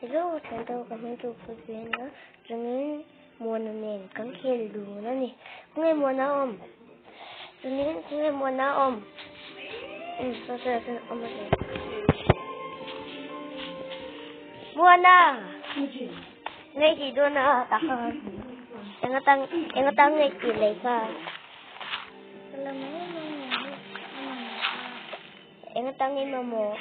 Hello thian ka hming chu Puipuii a nia chuanin Muana nen kan khel dun a ni. Khawnge Muana a awm? Chuanin khawnge Muana a awm? Umm saw saw ah sawn a awm a ni. Muana! Ngei tih dawn a tak a eng atang eng atang ngei tih lei kha. Eng atang i mamawh?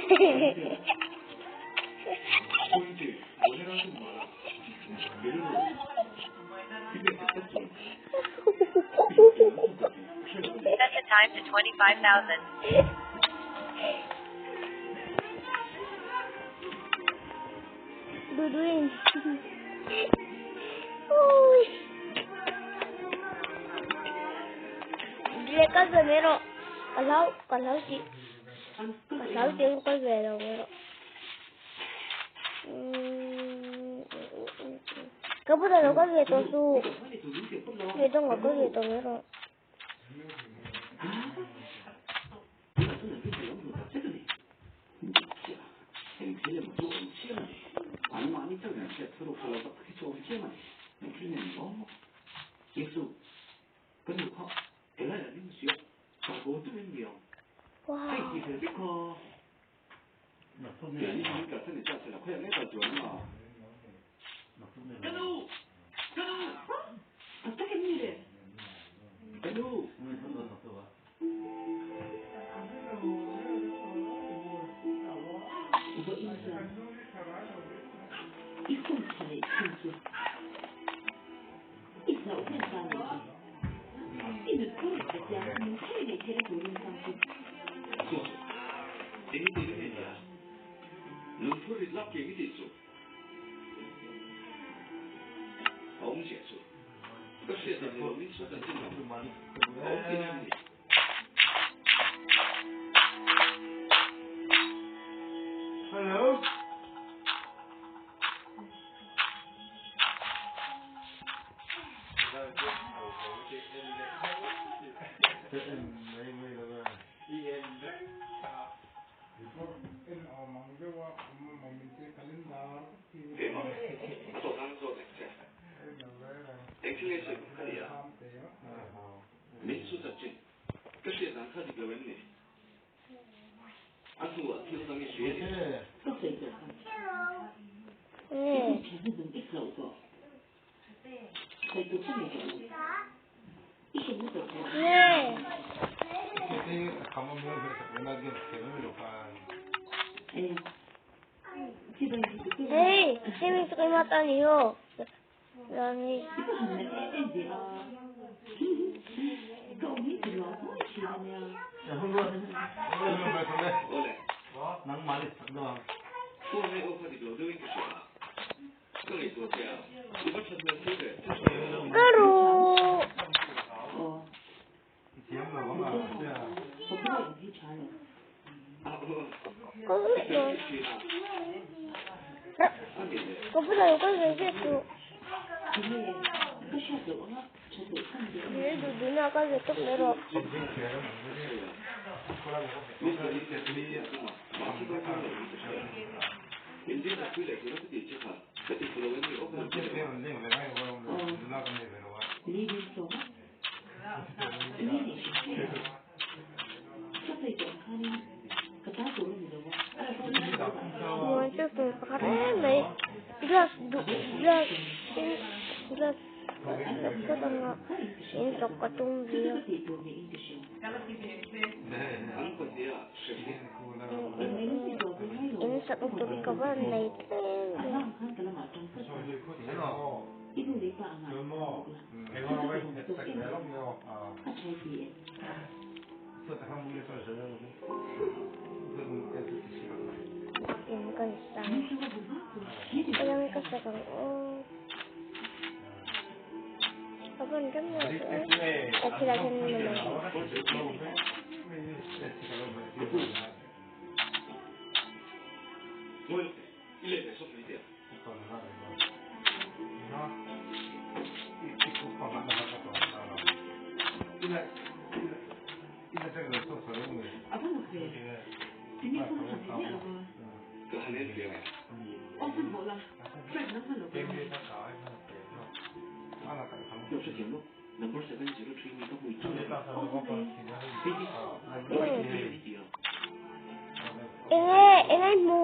Set the time to 25,000. Duduin. Ui. Le kal ve mai rawh. Ka hlau, ka hlau tih. Ka hlau tih ka kal ve lo mai rawh. Ka bulah lo kal ve tawh suh. Ve dawngah kal ve tawh mai rawh. Wow. Hey, swimming sa kay mata niyo. Lami. Karu. 我不想跟人接触。 Glass glass glass in sak ka tum ve a. In sak tur ka van nei tlem ve. In kan sang. Walang kasakang oh. Kapan kan Kira-kira naman. Enge enge mu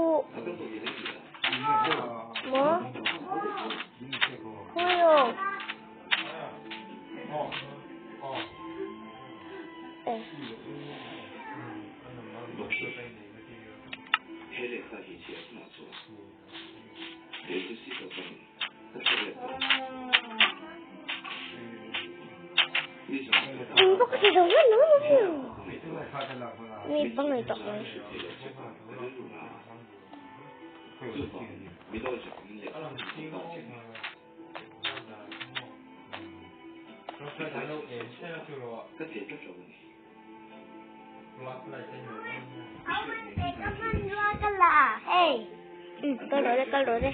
mo Kuyo. Eh. Eng bawk si zo hman lo mi pangai tawh mai. Kal rawh le kal rawh le.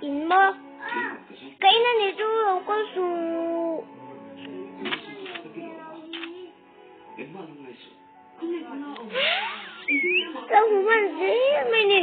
In maw? Ka ina ni chu lo kal suh. Ka hmu hman zel mai ni.